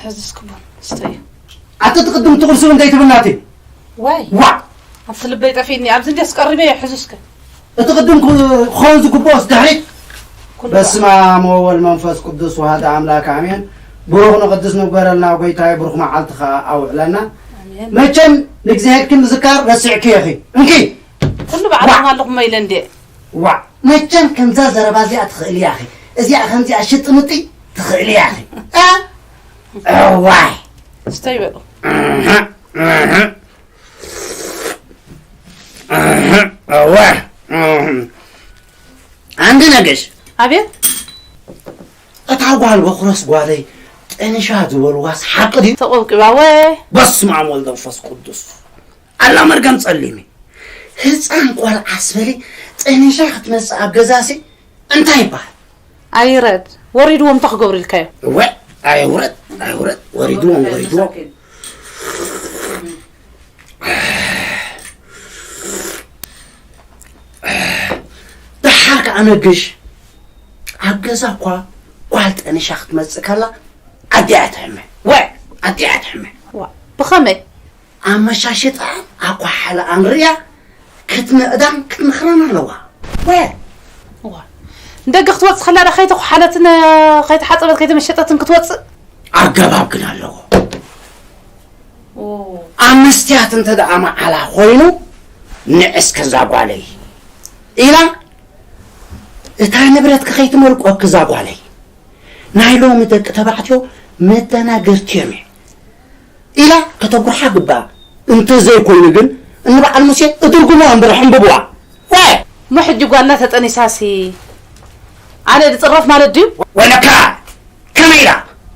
ሕዝስክሞ ስተዩ። ኣቲ ትቕድም ትቕርሱ እንታይ ትብልናቲ? ዋይ ዋ ኣብቲ ልበይ ጠፊእኒ ኣብዚ እንዲ ኣስቀሪበ ሕዝስከ። እቲ ቅድም ክኸውን ዝግብኦስ ድሕሪት። ኩሉ በስመ አብ ወወልድ መንፈስ ቅዱስ ወሃደ አምላክ አሜን። ብሩኽ ንቅዱስ ንግበረልና ጎይታዬ፣ ብሩኽ መዓልቲ ከዓ ኣውዕለና። ኣሜን። መቸም ንእግዚኣብሔር ምዝካር ረሲዕኪ ኢኺ። እንኪ ኩሉ ባዕልኹም ኣለኹም ኢለ እንዴ። ዋ መቸም ከምዛ ዘረባ እዚኣ ትኽእሊ ኢኺ። እዚኣ ከምዚኣ ሽጥምጢ ትኽእሊ ኢኺ። እ? እዋይ ስተይ በሉ። እወ ኣንዲ ነገሽ ኣቤት እታ ጓል በኩረስ ጓለይ ጠንሻ ዝበልዋስ ሓቂ ድዩ? ተቆብቂባ ወ በስመ አብ ወልድ መንፈስ ቅዱስ ኣላ መርገም ጸሊሚ ህፃን ቆልዓ ስበሊ ጠንሻ ክትመፅእ ኣብ ገዛሲ እንታይ ይበሃል? ኣይረድ ወሪድዎም እንታይ ክገብሩ ኢልካዮ? እወ ኣይውረድ ኣይውረድ ወሪድዎም ወሪድዎም። ደሓር ከዓ ነግሽ ኣብ ገዛ እኳ ጓል ጠንሻ ክትመፅእ ከላ ኣዲኣ ትሕመ ወ ኣዲኣ ትሕመ ዋ ብኸመይ? ኣመሻሽጣን ኣኳሓለኣን ርያ ክትምዕዳን ክትምኽረን ኣለዋ ወ ዋ ንደገ ክትወፅእ ከላ ዳ ከይተኳሓለትን ከይተሓፀበት ከይተመሸጠትን ክትወፅእ? ኣገባብ ግን ኣለዎ። ኦ፣ ኣብ መስትያት እንተ ደኣ መዓላ ኮይኑ ንዕስ ከዛ ጓለይ ኢላ እታ ንብረት ከኸይትመልቆ ክዛ ጓለይ ናይ ሎሚ ደቂ ተባዕትዮ መደናገርቲ እዮም ኢላ ከተጉርሓ ግባእ። እንተዘይኮይኑ ግን እንበዓል ሙሴ እትርጉምዋ እምበር ሕምብብዋ። ወ እሞ ሕጂ ጓልና ተጠኒሳሲ ኣነ ድፅረፍ ማለት ድዩ? ወለካ ከመይ ኢላ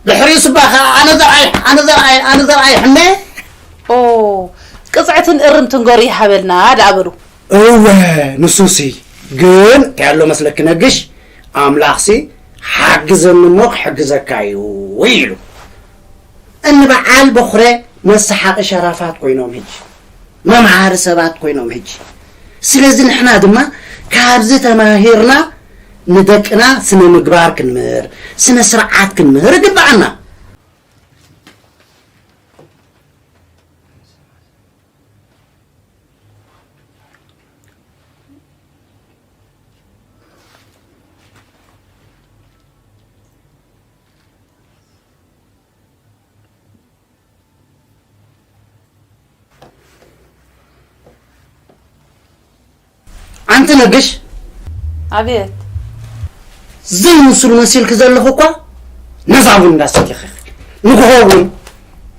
ድሕሪኡ ስባ ኸዓ ኣነ ዘርኣይ ኣነ ዘርኣይ ኣነ ዘርኣይ ሕነ ኦ ቅፅዕትን እርምትን ገሩ ይሃበልና ደኣ በሉ። እወ ንሱሲ ግን እንታይ ኣሎ መስለኪ ነግሽ ኣምላኽሲ ሓግዘኒ እሞ ክሕግዘካ እዩ ኢሉ። እንበዓል በኹረ መሰሓቒ ሸራፋት ኮይኖም ሕጂ መምሃሪ ሰባት ኮይኖም ሕጂ። ስለዚ ንሕና ድማ ካብዚ ተማሂርና ንደቅና ስነ ምግባር ክንምህር ስነ ስርዓት ክንምህር ይግብኣና። ኣንቲ ነግሽ ኣቤት ዘይምስሉ መሲልኪ ዘለኹ እኳ ነዛ ቡን እንዳሰቲኺ ንግሆ ቡን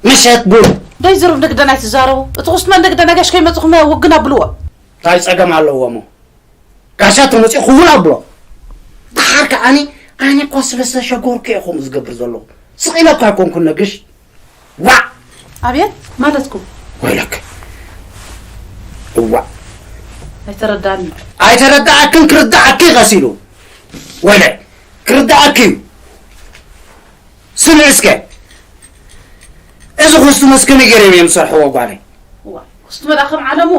ምሸት ቡን ደይ ዝሩብ ንግደን ኣይትዛረቡ እቲ ክስመ ንግደ ነገሽ ከይመፅኹም ውግን ኣብልዎ እንታይ ፀገም ኣለዎ እሞ ጋሻ ተመፂኡ ክውን ኣብሎ ደሓር ከዓኒ ኣነ እኳ ስለ ዝተሸገርኩ እየ ከምኡ ዝገብር ዘለኹ ስቕ ኢለ እኳ ኣይኮንኩን ነግሽ ዋዕ ኣቤት ማለትኩም ወይለክ እዋ ኣይተረዳኒ ኣይተረዳኣክን ክርዳኣኪ ቀሲሉ ወይለ ክርዳኣኪ እዩ ስምዒ እስከ እዚ ኮስቱ መስከ ነገር እዮም እዮም ዝሰርሕዎ ጓለይ ዋ ክስቱ መዳ ከም ዓለሙ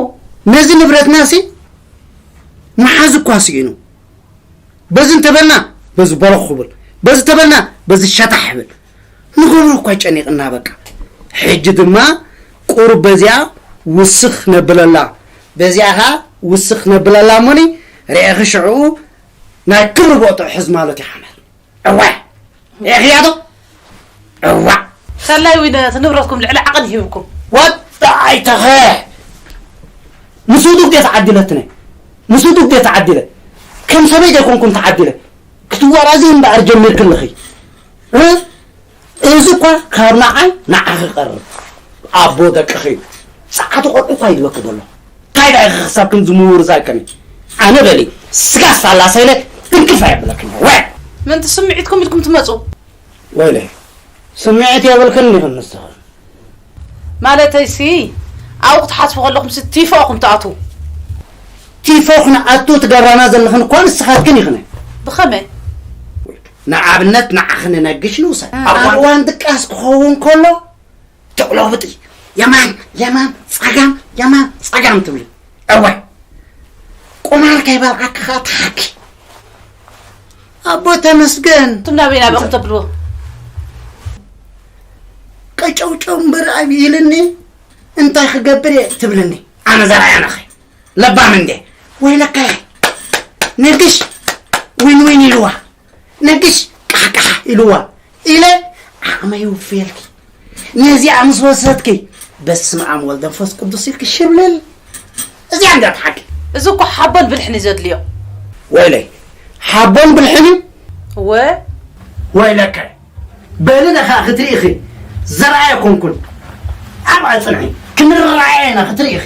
ነዚ ንብረትና ሲ መሓዝ እኳ ስኢኑ በዚ እንተበልና በዚ በረኽ ክብል በዚ ተበልና በዚ ሸታሕ ይብል ንገብሮ እኳ ጨኒቕና በቃ ሕጂ ድማ ቁሩብ በዚኣ ውስኽ ነብለላ በዚኣ ኸዓ ውስኽ ነብለላ እሞኒ ርኤኺ ሽዕኡ ናይ ክብሪ ቦትኡ ሕዝ ማለት ይሓመር እዋ ርኤኽያ ዶ እዋ ሰላይ ዊነ እቲ ንብረትኩም ልዕሊ ዓቐን ሂብኩም ወጣ ኣይተኸ ምስ ውዱግ ደ ተዓዲለትነ ምስ ውዱግ ደ ተዓዲለ ከም ሰበይ ዘይኮንኩም ተዓዲለ ክትወራዚ እምበኣር ጀሚርክልኺ እ? እዚ እኳ ካብ ንዓይ ንዓኺ ቀርብ ኣቦ ደቅኺ እዩ ሰዓቱ ቆልዑ እኳ ይድበኪ ዘሎ እንታይ ዳኢ ክሳብ ክንዚ ምውርዛይ ከኒ ኣነ በሊ ስጋ ሳላሰ ኢለ ትንክፍ ኣየብለክን ወ ምንቲ ስምዒትኩም ኢልኩም ትመፁ ወይለ ስምዒት የብልክን ዲኽን ንስኽን ማለተይሲ ኣብኡ ክትሓስቡ ከለኹም ሲ ቲፎ ኢኹም ትኣትዉ ቲፎ ክንኣቱ ትገብራና ዘለኽን እኳ ንስኻትክን ኢኽነ ብኸመይ ንኣብነት ንዓኺ ንነግሽ ንውሰድ ኣብ እዋን ድቃስ ክኸውን ከሎ ተቕለብጢ የማን የማን ጸጋም የማን ጸጋም ትብሊ እወ ቁማር ከይበልዓኪ ከኣ ትሓኪ ኣቦ ተመስገን እቱም ናበይ ናበኹም ተብልዎ እጨውጨው እምበር ኣብ ኢልኒ እንታይ ክገብር እየ ትብልኒ? ኣነ ዘርኣይ ኣነኸ ለባም እንዴ? ወይለካ ነግሽ ዊን ዊን ኢልዋ፣ ነግሽ ቃሕቃሕ ኢልዋ ኢለ ዓቕመይ ይውፍየልኪ። ነዚኣ ምስ ወሰድኪ በስመ ኣብ ወልድ መንፈስ ቅዱስ ኢልኪ ሽብልል። እዚኣ እንዳ ተሓቂ። እዚ እኮ ሓቦን ብልሕን እዩ ዘድልዮ። ወይለይ ሓቦን ብልሕን እዩ። እወ። ወይለከ በሊ ደኻ ክትርኢ ኢኺ። ዘርኣይ ኣይኮንኩን። ኣብ ኣጽንዒ ክንረኣየ ኢና ክትርኢ ኢኺ።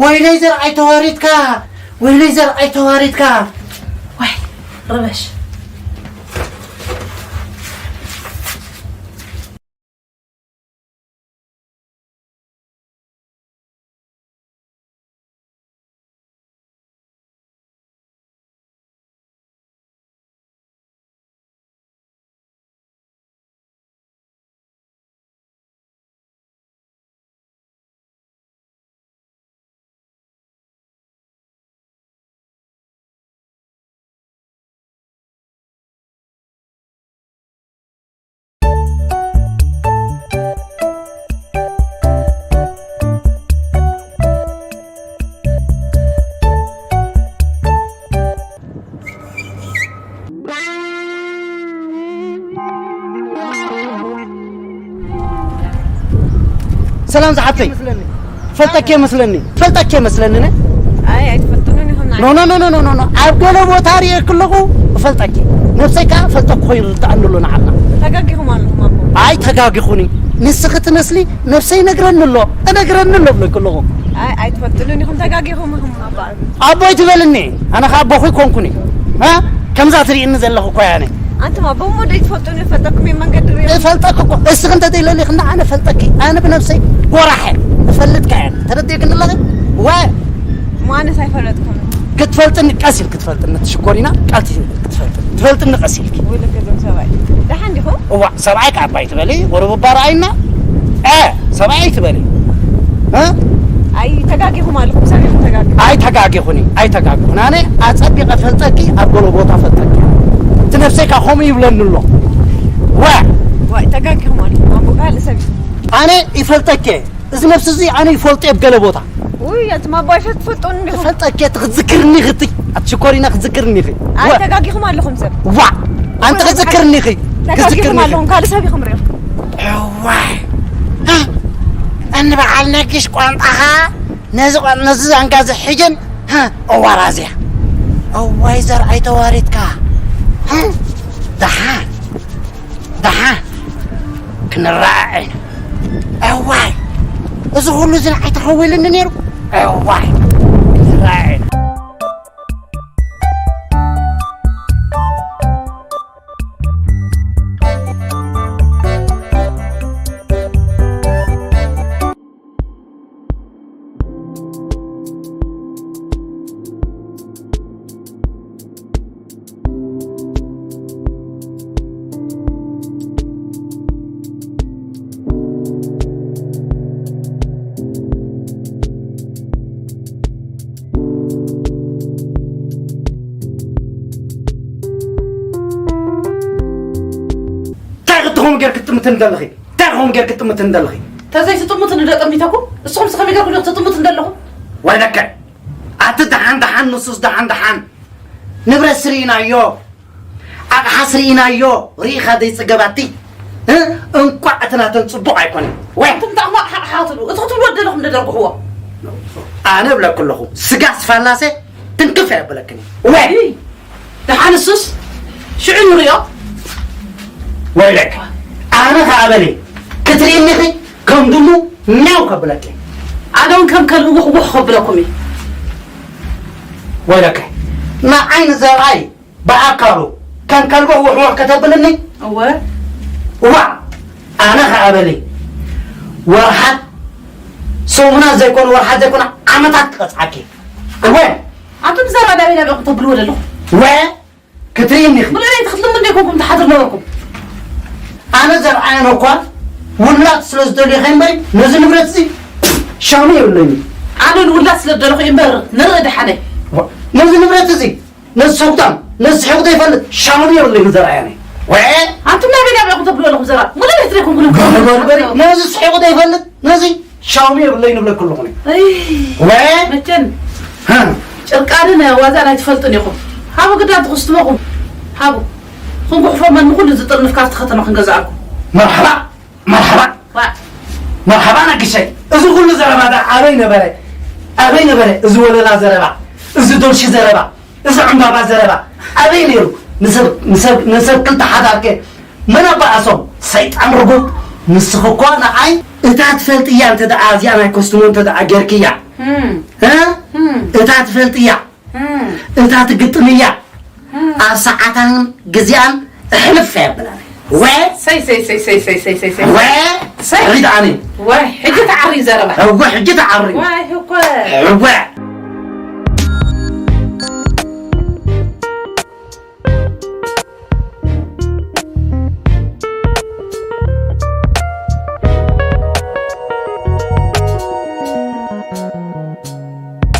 ወይለይ ዘርኣይ ተዋሪድካ፣ ወይለይ ዘርኣይ ተዋሪድካ። ዋይ ረበሽ። ሰላም ዝሓተይ። ፈልጠኪ መስለኒ። ፈልጠኪ መስለኒ ነ? ኣይ ኣይትፈልጥኑን ኢኹም። ኖ ኖ ኖ ኖ ኖ ኖ። ኣብ ገለ ቦታ ርእየኪ ኣለኹ። እፈልጠኪ። ነብሰይ ከኣ ፈልጠኪ ኮይኑ ዝርድኣኒ ኣሎ ንዓና። ተጋጊኹም ኣለኹም ኣቦ። ኣይ ተጋጊኹኒ። ንስኺ ትመስሊ ነብሰይ ነግረኒ ኣሎ። እነግረኒ ኣሎ ብለኪ ኣለኹ። ኣይ ኣይትፈልጥኑን ኢኹም፣ ተጋጊኹም ኢኹም ኣባ። ኣቦይ ትበልኒ። ኣነ ከኣ ኣቦኺ ኮንኩኒ። እ? ከምዛ ትርእይኒ ዘለኹ እኮ እያ ኣነ። ኣንቱም ኣቦ እሞ ደይትፈልጡኒ፣ ፈልጠኩም እየ መንገዲ ርእዮም። እፈልጠኪ እኮ። እስኺ እንተዘይለሊኽኒ ኣነ ፈልጠኪ። ኣነ ብነብሰይ ጎራሕ እየ። እፈልጥካ እየ። ተረዲእክኒ ኣለኺ? ወ- እሞ ኣነስ ኣይፈለጥኩን። ክትፈልጥኒ ቀስ ኢልኪ ክትፈልጥኒ ትሽኮሪና ቃል ትፈልጥኒ ቀስ ኢልኪ። ውልክ እዞም ሰብኣይ። ደሓን ዲኹም? እዋ ሰብኣይ ካብ ኣባይ ትበሊ፣ ወረብ እባ ረኣይና። እ፣ ሰብኣይ ትበሊ። እ? ኣይ ተጋጊኹም ኣለኹም፣ ሰብ ኢኹም ተጋጊኹም። ኣይ ተጋጊኹኒ፣ ኣይ ተጋጊኹኒ። ኣነ ኣጸቢቐ ፈልጠኪ፣ ኣብ ገለ ቦታ ፈልጠኪ። እቲ ነብሰይ ከኣ ከምኡ ይብለኒ ኣሎ። ወ- ዋይ ተጋጊኹም ኣለኹም፣ ኣቦ ካልእ ሰብ እዩ። ኣነ ይፈልጠኪ። እዚ ነብሲ እዚ ኣነ ይፈልጦ እየ ኣብ ገለ ቦታ። ውይ፣ ኣንቱም ኣቦ ኣይፈት-፣ ትፈልጡኒ እንዲኹም። ትፈልጠኪ እየ፣ ክትዝክርኒ ኢኺ እቲ። ኣቲ ሽኮሪና ክትዝክርኒ ኢኺ። ኣይ ወ- ተጋጊኹም ኣለኹም ሰብ። ዋ! ኣንቲ ክትዝክርኒ ኢኺ። ተጋጊኹም ክትዝክርኒ ኢኺ። ኣለኹም፣ ካልእ ሰብ ኢኹም ርኢኹም። እዋይ። እ? እንበዓል ነጊሽ ቋንጣኻ ነዚ ቋን-፣ ነዚ ዛንጋ ዝሕጅን፣ እ፣ እዋራዝያ። እዋይ ዘርኣይ ተዋሪድካ። እ? ደሓን። ደሓን ክንረኣዕ ኢና። እዋይ፣ እዚ ኩሉ እዚ ንዓይ ተኸዊሉኒ ነይሩ። እዋይ፣ ክንረኣዕ ኢና። እንታይ ክትኾኑ ጌርክ ትጥምትን ዘለኺ? እንታይ ክኾኑ ጌርክ ትጥምትን ዘለኺ? ተዘይትጥምቱ ንዶ ጠሚተኩም? ንስኹም ስኸመይ ጌርኩም ዶ ትጥምቱ ዘለኹም? ወይለከ፣ ኣቲ ደሓን ደሓን ንሱስ ደሓን ደሓን። ንብረት ስርኢናዮ፣ ኣቕሓ ስርኢናዮ፣ ርኢኻ ዘይጽገባቲ። እ? እንቋዕ እቲ ናተን ጽቡቕ ኣይኮነን። ወይ! ኣንቱም ተቕማቕ ሓቕሓ ትብሉ፣ እቲ ክትብልዎ ደለኹም ደደርግሕዎ። ኣነ እብለኪ ኣለኹ፣ ስጋ ስፋላሴ ትንክፍ ኣየብለክን። ወይ! ደሓን እሱስ ሽዑ ንሪኦ። ወይለክ፣ ኣነ ኸኣ በሊ፣ ክትርእይኒ ኢኺ፣ ከም ድሙ ሚያው ከብለኪ። ኣነ እውን ከም ከልቢ ውሕ ውሕ ከብለኩም እየ። ወይለከ፣ ንዓይ ንዘርኣይ ብኣካሉ ከም ከልቢ ውሕ ውሕ ከተብልኒ? እወ። እዋ፣ ኣነ ኸኣ በሊ፣ ወርሓት፣ ሰሙናት ዘይኮኑ፣ ወርሓት ዘይኮኑ፣ ዓመታት ክቐጽዓኪ። እወ። ኣቱም ዘርኣ ናበይ ናበይ ክትብልዎ ዘለኹም? ወ-፣ ክትርእይኒ ኢኺ። ብልዕለይቲ ክትልምኑ ዘይኮንኩም ትሓድሩ ነበርኩም። ኣነ ዘርኣየን እኳ ውላድ ስለ ዝደልዩ ከይምበሪ ነዚ ንብረት እዚ ሻሙ የብለይን። ኣነ ንውላድ ስለ ዝደለኹ እምበር ንርኢ ደሓነይ። ነዚ ንብረት እዚ ነዚ ሰጉታም ነዚ ስሒቑ ዘይፈልጥ ሻሙ የብለይን ዘርኣየኒ። ወ ኣንቱም ናይ በጋ ብዕኹም ተብልዎ ኣለኹም ዘረባ። ሙሉ ቤት ዘይኮንኩ ነዚ ስሒቑ ዶ ይፈልጥ? ነዚ ሻውሚ የብለይ ንብለኩ ኣለኹ። ወ መቸን ጭርቃንን ዋዛን ኣይትፈልጡን ኢኹም። ሃቡ ግዳ ትኽስትመኹም። ሃቡ። ክንጉሕፎ መን ንኹሉ ዝጥርንፍ ካብቲ ከተማ ክንገዝኣኩም። መርሓባ። መርሓባ። መርሓባ ነግሸይ። እዚ ኩሉ ዘረባ ዳ ኣበይ ነበረ? ኣበይ ነበረ? እዚ ወለላ ዘረባ፣ እዚ ዶልሺ ዘረባ፣ እዚ ዕምባባ ዘረባ ኣበይ ነይሩ? ንሰብ ንሰብ ንሰብ ክልተ ሓዳርከ መን ኣባኣሶም? ሰይጣን ርጉም። ንስኺ እኳ ንዓይ እታ ትፈልጥያ እንተ ደኣ እዚኣ ናይ ኮስትሞ እንተ ደኣ ጌርክያ፣ እ? እታ ትፈልጥያ፣ እታ ትግጥምያ፣ ኣብ ሰዓታን ግዜኣን እሕልፍ የብላን። ወ ሰይ ሰይ ሰይ ሰይ ሰይ ሰይ ሰይ ሰይ ወ ሰይ ሪድኣኒ። ወይ ሕጂ ተዓሪ ዘረባ። እወ ሕጂ ተዓሪ። ወይ እኮ እወ